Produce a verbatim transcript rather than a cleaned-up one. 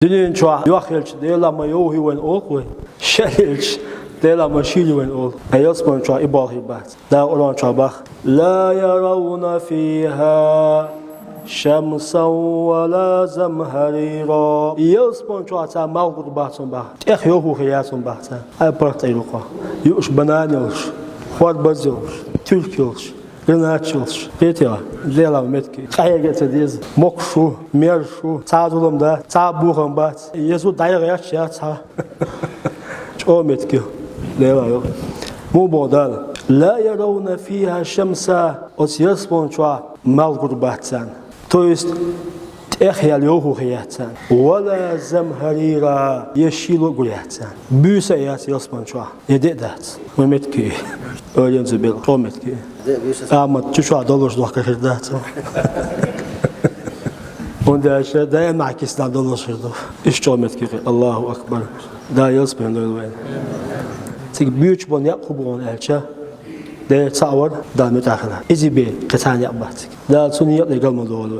Дуьнен чохь йоххелча Дела ма йовхий вайн олу вай. Шелча Дела ма шийла вайн олу. Ткъа ялсаман чохь и болхий бац. Дала Къуръан чохь бах: «لا يرون فيها شمسا ولا زمهريرا». Ялсаман чохь цара малх гур бац хьуна бах. ТӀех йовхо хир яц хьуна бах цара. Ай паргӀат тӀе юкъа. Юуш банан йолуш, хорбаз йолуш, туьрк йолуш, гранат йолуш. Кхетий хьо? Дела меттиг. Къахьега а ца деза. Мокхаш ву, мерзаш ву, цхьа а зулам дац, цхьа а бохам бац. Езу дӀайгӀерташ яц хьан. ЧӀогӀа меттиг ю. Дела йо. Муха боху Дала: «لا يرون فيها شمسا». Оцу ялсаман чохь малх гур бац царна. То есть, тӀех ял йовхо хир яц царна. «ولا زمهريرا», я шийла а гур яц царна. Буьйса а яц ялсаман чохь. Я де а дац. Ма меттиг ю. Ойла ца бел, чӀогӀа меттиг ю. Амма чу чохь долуш дохка хир дац. ХӀунда аьлча даим ахь кисана долуш хир ду. Иштта чӀогӀа меттиг ю. Аллаху акбар. Да ялсаман дойла вайн. Цига буьйцуш болу некъ хӀун бу хьуна аьлча, Дела цхьаъ вара, Дала муьтӀахь хилла. Иза бен кхин цхьа некъ бац цига. Дала цунна некъ де гал ма долу вай.